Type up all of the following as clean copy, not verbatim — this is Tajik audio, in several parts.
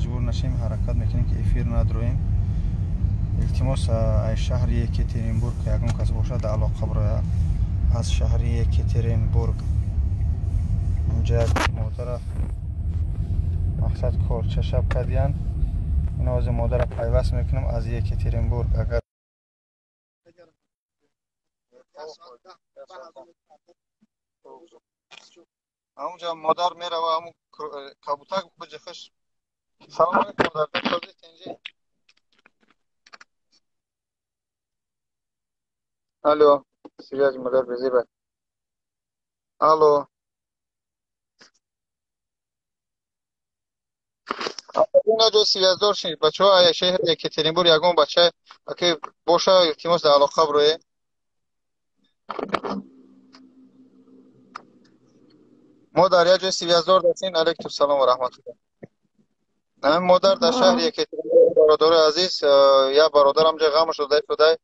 маҷбур нашем, ҳаракат мекунем ки эфир надроем. Илтимос, аз шаҳри Екатеринбург ягон кас бошад, алоқа бирояд. Аз шаҳри Екатеринбург инҷа як модара мақсад корчашаб кардиянд. Ин ҳозир модара пайваст мекунам аз Екатеринбург. Агар ҳамунҷа модар мерава, ҳамун кабутак биҷихаш. Салом алейкум, модар, созед инҷи? Алло, связь модар безеба. Алло. Инаҷо связдор шид. Бачаҳо, ая шаҳри Екатеринбург ягон бача аки боша, илтимос, дар алоқа бирое. Мо дар як ҷои связдор дастем. Алейкум салом ва раҳматуллоҳ. Ҳамин модар дар шаҳри Екатеринбург, бародари азиз, як бародарам ҷа ғамаш додай шудай,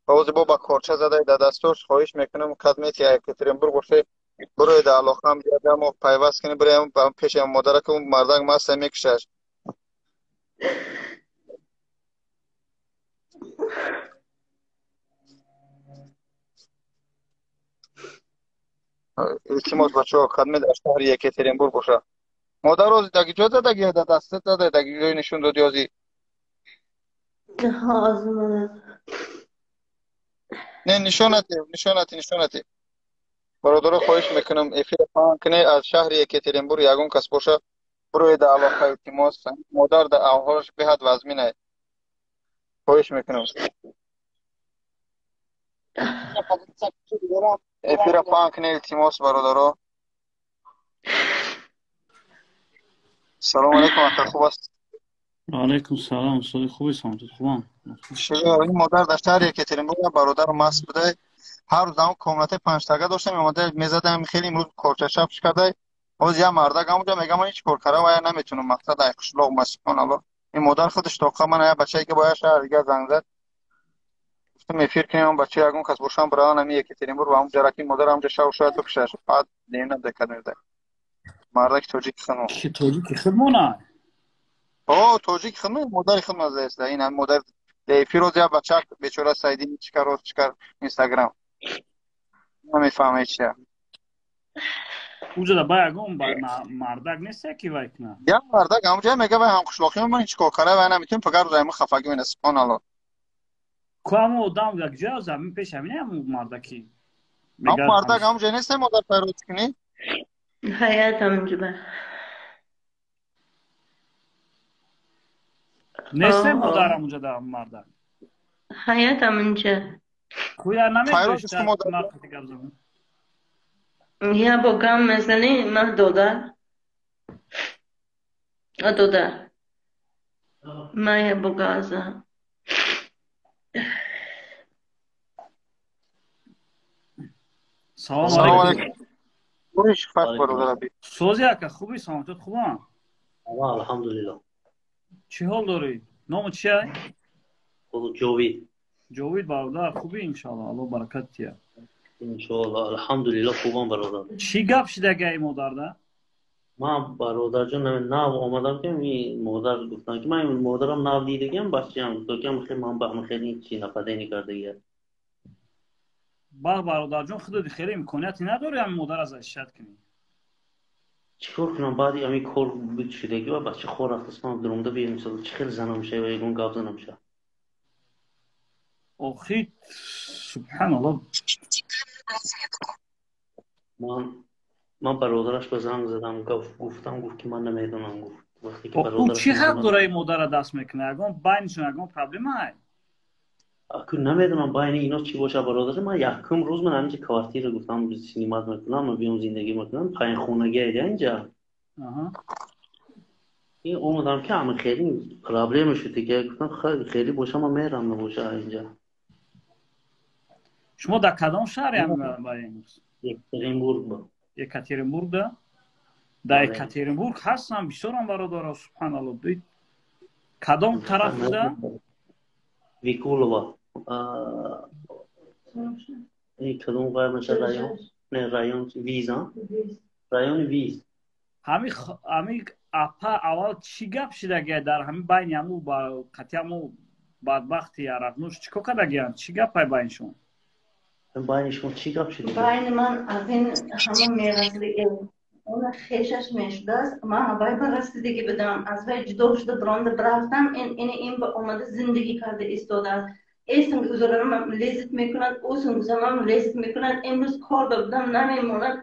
ҳозир бо ба корча задай дар дастур. Хоҳиш мекунам, кадмет Екатеринбург боше, бироед дар алоқам, мо пайваст кунем, бироем пеши модара, ки мардак маста мекушаш. Илтимос, бачаҳо, кадме дар шаҳри Екатеринбург боша. Модар, ози даги ҷо задаги, дар дастат задай, даги ҷой нишон доди ози? Не, нишонате, нишонате, нишонате. Бародаро, хоҳиш мекунам, эфир паҳн кунед. Аз шаҳри Екатеринбург ягон кас боша, бироед дар алоқа, илтимос. Модар дар аҳволаш беҳад вазминай. Хоҳиш мекунам, эфира паҳн кунед, илтимос, бародаро. Салому алейкум, ака, хуб аст? Алейкум салом, устоди, хуби, саломатӣ, хубам. Ин модар дар шаҳри Екатеринбург бародар маст будай, ҳар рӯз ҳамон комнатаи панҷтага доштам, омада мезадам, хеле имрӯз корчашабш кардай. Ҳозир як мардак ҳамонҷа мегам, ман ҳеҷ кор кара вая наметунам, мақсад ай қишлоқ, ма, субҳоналлоҳ. Ин модар худаш тоқа ман як бачае ки бо як шаҳр дига занг зад, гуфтам эфир кунем, бача ягон кас бошам, бираван ҳами Екатеринбург ва ҳамон ҷараки модар ҳамонҷа шав шояд бикушаш. Баъд дена декад мерда. Мардаки тоҷики худмо. Ки тоҷики худмона? О, тоҷики худмо, модари худмо заеста. Ин ҳам модар эфир роз як бача бечора Сайдини чикар роз чикар Инстаграм. Намефаҳмед чия. Уҷа да ба ягон мардак нест, ки вай кунад? Як мардак ҳамонҷа мега, вай ҳамқишлоқи ман ҳеҷ кор кара вай наметунем, пагар рӯз айму хафагӣ мена, субҳоналлоҳ. Ку ҳамон одам як ҷо замин пеш ҳамин ҳамон мардаки? Ҳамон мардак ҳамонҷа нест, модар пайроз кунӣ? Ҳаят ҳамонҷа. Нест модар ҳамонҷа да мардак? Ҳаят ҳамонҷа. Куя Пайроз намедошта модар. Нархати гап занам. Я бо гам мезанӣ, ман додар. А додар. Ман я бо газа. Салом Салом алейкум. алейкум. Буриш фарқ, бародар аби. Сози ака, хуби, саломатият хубам? Алҳамдулиллоҳ. Чӣ ҳол дорӣ? Ному чия? Ҷовид. Ҷовид бародар, хуби, иншоалло, Аллоҳ баракат тия. Иншоаллоҳ, алҳамдулиллоҳ, хубам, бародар. Чӣ гап шидагаи модарда? Ман, бародарҷон, нав омадам, ки модар гуфтам, ки ман модарам нав дидагиам, бачаам гуфтам, ки ман ба хеле чи нападение кардагия. Ба бародарҷон, худат хеле имконияте надорӣ ҳамин модара защищать кунӣ. Чӣ кор кунам, баъди ҳамин кор шудаги ва бача хор рафтаст, ман дуромда биём, чӣ хел занам ша ва ягон гап занам ша. Охи, субҳаналлоҳ. Ман бародараш ба занг задам, гуфтам, гуфт, ки ман намедонам, гуфт. Вақте ки Ӯ бародараш чӣ ҳақ дора ин модара даст мекунад? Ягон байнишон ягон проблема ай? Аку намедонам байни ино чӣ боша, бародари ман. Якум рӯз ман ҳаминҷа квартира гуфтам, снимать мекунам, биём зиндагӣ мекунам, панҷхонагӣ айда инҷа. Ин омадам, ки ҳама хеле проблема шуд дига, гуфтам хеле боша, ман мерам, набоша инҷа. Шумо дар кадом шаҳре ҳам ба имрӯз? Екатеринбург ба. Екатеринбург да? Дар Бале. Екатеринбург ҳастам бисёрам бародаро, субҳаналлоҳ. Кадом тараф буда? Викулова. Кадом вай маша район? Не, район Виз, а? Райони Виз. Ҳами Апа, аввал чӣ гап шидагия дар ҳамин байни ҳаму қатъи ҳаму бадбахти арақнӯш чӣ кор кардагиянд? Чӣ гапай байнишон? Байни шумо чӣ гап шуда? Байни ман аз ин ҳама мерасиди, она хешаш мешудааст. Ман вай ба расидагӣ будам, аз вай ҷудо шуда биронда бирафтам. Ин ба омада зиндагӣ карда истодааст. Эсм гузаронам лезит мекунад, осм гузаронам лезит мекунад. Имрӯз кор ба будам, намемонад.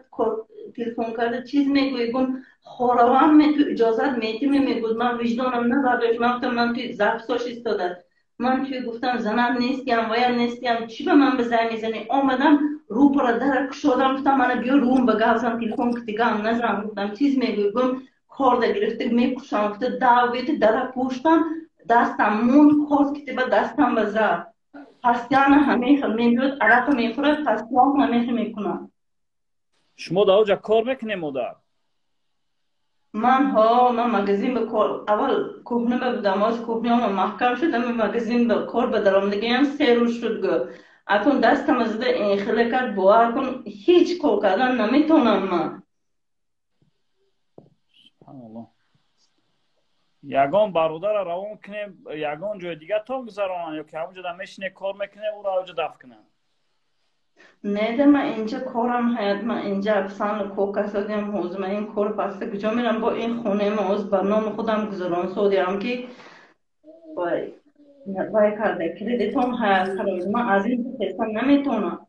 Телефон карда чиз мегӯӣ, гум хоравам ме, ту иҷозат метимӣ, мегӯд. Ман виҷдонам набардошт. Ман гуфтам, ман туи записош истодааст. Ман туи гуфтам, занам нестиям, ваям нестиям, чӣ ба ман ба зай мезанӣ? Омадам, рӯпора дара кушодам, гуфтам, мана биё рӯм ба гап зан, телефон китигам назан. Гуфтам, чиз мегӯӣ? Гум корда гирифта мекушам, гуфта давиди дара пӯштам, дастам монд, корд китиба дастам ба зад. Постоянно ҳамехел мебиёд, арақа мехӯрад, постоянно ҳамехел мекунад. Шумо дар оҷа кор мекунед, модар? Ман ҳо, ман магазин ба кор, аввал кухня ба будам, ҳоз кухняма маҳкам шуд, ами магазин ба кор ба даромадагиам 3 рӯз шуд гӯ. Акун дастама зада инхела кард, бовар кун, ҳеҷ кор кардан наметавонам ман. Субҳаналлоҳ. Ягон бародара равон кунем, ягон ҷои дига то гузаронанд, ё ки ҳамонҷо да мешине, кор мекуне, ӯро оҷа дафт кунанд? Не, да, ман инҷа корам ҳаят, ман инҷа афсан кор касодиам. Ҳозир ман ин кор паста куҷо мерам? Бо ин хонаи ман ҳозир ба номи худам гузарон содиам, ки вай карда, кредитом ҳаят. Хароз, ман аз ин хеста наметавонам.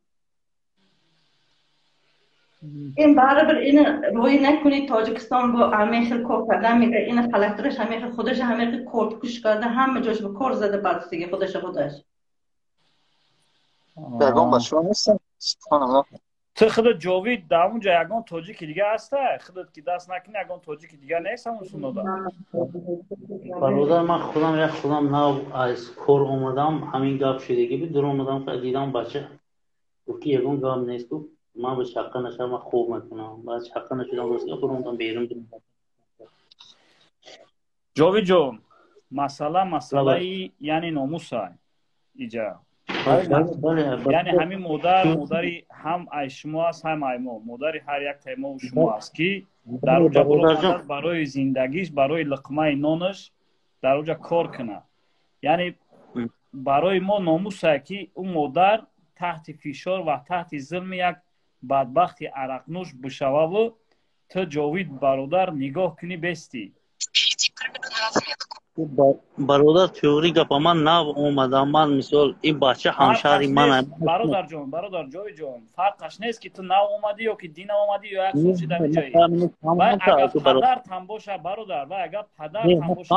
Ин барибир ина рӯй накунӣ, Тоҷикистон бо ҳамехел кор кардан мега. Ина характераш ҳамехел, худаша ҳамехел корткуш карда, ҳама ҷош ба кор зада партиги худаша худаш. Ягон ба шумо нестам, субҳаналлоҳ. Ту худат, Ҷовид, дар ҳамун ҷо ягон тоҷики дига ҳаста? Худат ки даст накунӣ, ягон тоҷики дига нест ҳамун сунода? Бародар, ман худам як худам нав аз кор омадам, ҳамин гап шудагӣ буд. Дур омадам, дидам, бача гуфт, ки ягон гап нест, гуфт, ман ба чаққа нашавам, ман хоб мекунам. Баъд чаққа нашудам, рост буромадам берун. Ҷовидҷон, масъала масъалаи яъне номуса иҷа. Яъне ҳамин модар модари ҳам ай шумо аст, ҳам ай мо, модари ҳар яктаи мо шумо аст, ки дар оҷа буромадааст барои зиндагиш, барои луқмаи нонаш дар оҷа кор кунад. Яъне барои мо номусае, ки ӯ модар таҳти фишор ва таҳти зулми як бадбахти арақнӯш бишававу ту, Ҷовид бародар, нигоҳ кунӣ бестӣ. Бародар, теория гапа, ман нав омадам, ман мисол ин бача ҳамшаҳри ман. Бародарҷон, бародар Ҷовидҷон, фарқаш нест, ки ту нав омадӣ ё ки динав омадӣ ё як сол шида ҷои. Вай агар падартам боша, бародар, вай агар падартам боша,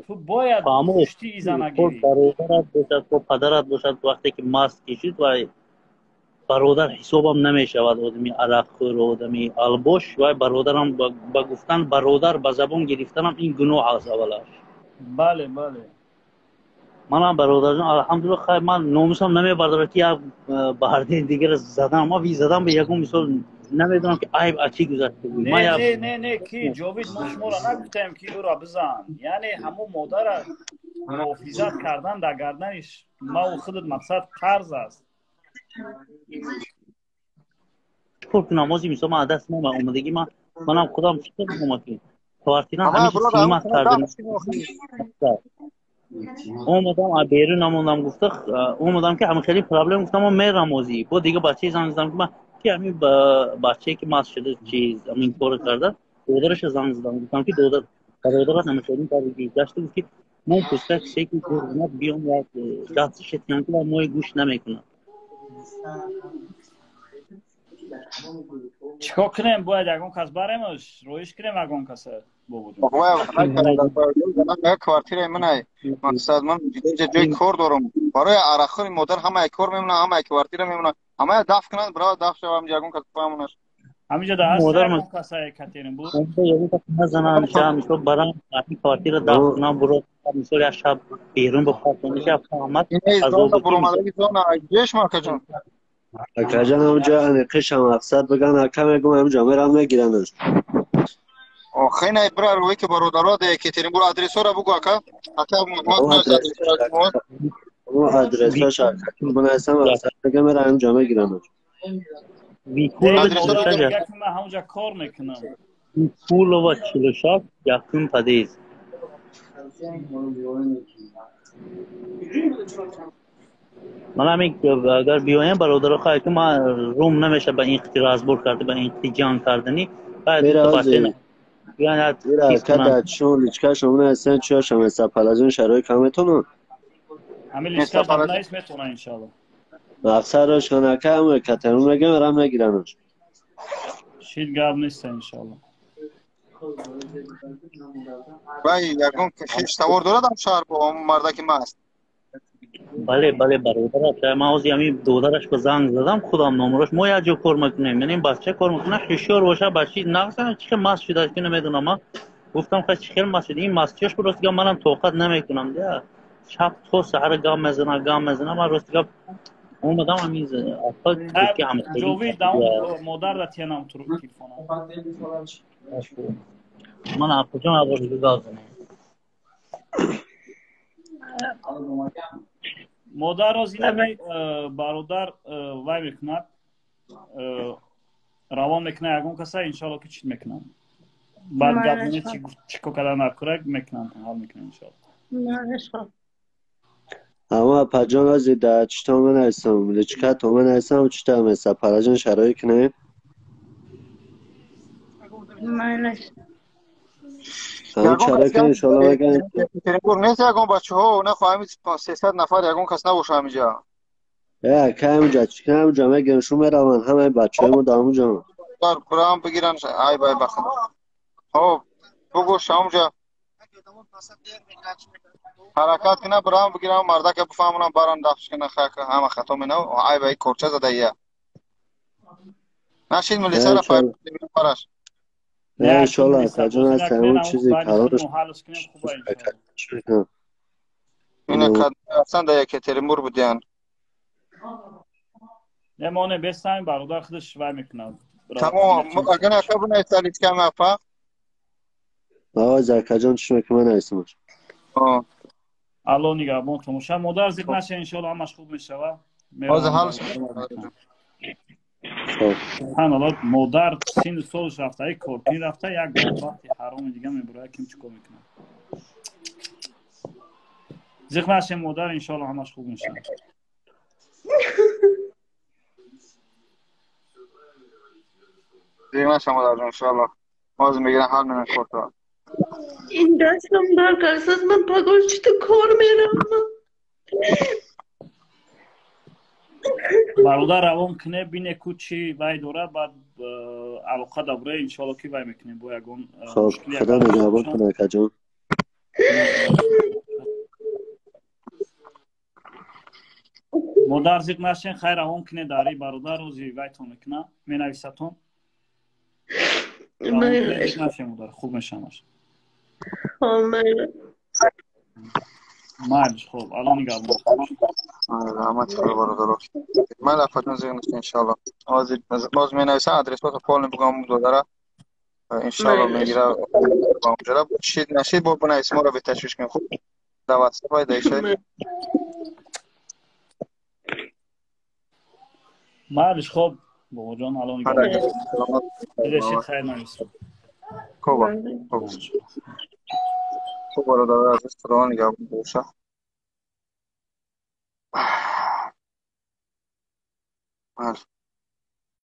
ту бояд пушти изана гирӣ. Бародарат бошад, падарат бошад, вақте ки маст кишид, вай бародар ҳисобам намешавад. Одами арақхӯр, одами албош, вай бародарам ба гуфтан, бародар ба забон гирифтанам ин гуноҳ аст аввалаш. Бале, бале. Манам, бародарҷон, алҳамдулилла, хайр, ман номусам намебардорад, ки як баҳарди дигара задам. Ма ви задам ба ягон мисол намедонам, ки айб аз чӣ гузашта буд. Не, не, не, не, ки Ҷовид, мо шуморо нагуфтаем, ки ӯро бизан. Яъне ҳамун модара муҳофизат кардан дар гардани маву худат мақсад қарз аст. Чикор кунам ҳози? Мисол, ман аз даст ман омадагӣ, ман манам худам чӣ омад, ки квартирам ҳамеша снимать кардем. Омадам, а берун намондам, гуфта омадам, ки ҳама хеле проблем, гуфтам, ман мерам озӣ. Бо дига бачаи занг задам, ки ман ки ҳамин бачае, ки маст шуда, чиз ҳамин корро карда, додараша занг задам, гуфтам, ки додар, бародарат ҳама хеле кардаги гашта. Гуфт, ки мо пускай кисе, ки биём, як дастша тиям, ки мои гӯш намекунад. Чикор кунем? Бояд ягон кас баремаш, роиш кунем ягон каса, бобоҷон. Квартираи ман, мақсад, ман ҷои кор дорам. Барои арақхӯри модар ҳамаи кор мемонад, ҳамаи квартира мемонад, ҳамая дафт кунанд, бирава дафт шава, ягон кас фаҳмонаш. Ҳаминҷо да ҳаст ягон каса Екатеринбург? Ягон кас назанам, мисол барам, квартира дафт кунам, буро, мисол як шаб берун бихоҳам, фаҳмад. Буромадаги зона ҷеш, макаҷон. Акаҷан, ҳамҷо аниқиша мақсад биган, ака, мегум, ҳамҷо мерам, мегиранаш. Охи най, бира рӯи ки бародаро да Екатеринбург адресора бугу, ака. Ака, адресош бинависам, мақсад бигам, мерам, ҳамҷо мегиранаш. Ман ҳамонҷа кор мекунам. Пулова 46, якум подъезд. Ман ҳамин агар биёям бародаро хай ки ман рум намеша ба ин қити разбор карда, ба ин қити ҷанг кардани. Kada чун личкашон ҳастан чиашон ҳаста палаҷон шарои кам метонанд. Ҳамин личкашон нест метонанд иншоалло. Мақсадаш ханака ҳам катарун мегам рам мегиранаш. Шид гап нест иншоалло. Вай ягон хеш тавор дорад ам шаҳр бо он мардаки маст. Бале, бале, бародараш. Ман ҳозир ҳамин додараш ба занг задам, худам номрош. Мо як ҷо кор мекунем. Яъне бача кор мекунад, ҳушёр боша, бачи нағз чӣ хел маст шудааст ки намедонам. Ман гуфтам хай чӣ хел маст шуд? Ин мастиёш буд, рости гап манам тоқат намекунам. Шаб то саҳар гап мезанам, гап мезанам. Ман рости гап омадам ҳамин апа гуфт ки ҳам ҷовид даун модар да тиянам телефона. Ман апаҷон абор гап занам. Модар рози нами бародар вай мекунад, равон мекунад ягон каса, иншоалло ки чит мекунам. Баъд гап занед чӣ кор кардан наркӯрак мекунам, ҳал мекунам иншоалло. Ама апаҷон ози да чито менависам, личка то менависам, чито меса палаҷон шарои кунем. Нест ягон бачаҳо, нахоҳам 300 нафар ягон кас набоша ҳамиҷа. Э, кай ҳамиҷа, чӣ ҳамиҷа мегирем, шу мераванд ҳамаи бачаҳои мо да ҳамуҷа. Дар курам бигиранд, ай бай бахт. Хоб, бугӯш ҳамуҷа. Ҳаракат кина, бирам бигирам, мардака бифаҳмонам, барам дафш кина, хака ҳама хато менав, ай бай корча задая. Нашид милисара параш. Не, иншоалло, акаҷон ҳаст, ҳамон чизи калонаш. Ина асан да Екатеринбург будиян. Не, мо не бестаем, бародар худаш вай мекунад. Тамом, агар ака бинависа личкам апа. Оз акаҷон чӣ мекунам нависамаш. Алло нигаҳбон томоша. Модар зиқ наша, иншоалло ҳамаш хуб мешава. Ҳозир ҳал Субҳаналлоҳ, модар сину солаш рафта, як коркунӣ рафта, як вақти ҳароми дига мебурад, ким чӣ кор мекунад. Зиқ нашем модар, иншоалло ҳамаш хуб мешавад. Зиқ наша модарҷон, иншоалло. Ҳозир мегирам ҳал менам кортро. Ин дастам дард аст, ман пагоҳ чӣ кор меравам. Бародар равон куне, бине ку чӣ вай дора, баъд алоқа дабура, иншоалло ки вай мекунем бо ягон Хоб, худо нигаҳбон кунад акаҷон. Модар зиқ нашен, хайр равон куне дари бародар, рӯзи вайтон мекуна, менависатон. Зиқ нашен модар, хуб мешаваш. Майлиш, хуб, алло нигаҳбон. Раҳмат худо бародаро. Ман апаҷон зиқ нашен иншоалло. Ҳозир боз менависам адресото полни бугам додара. Иншоалло мегира ба онҷора. Шид нашид бо бинавис моро беташвиш кун. Хуб. Да WhatsApp ай да ишай. Майлиш, хуб, бобоҷон, алло нигаҳбон. Дидашид, хайр навис. Хуб. Хуб. Хуб бародарои азиз, худованд нигаҳбон боша. Бале.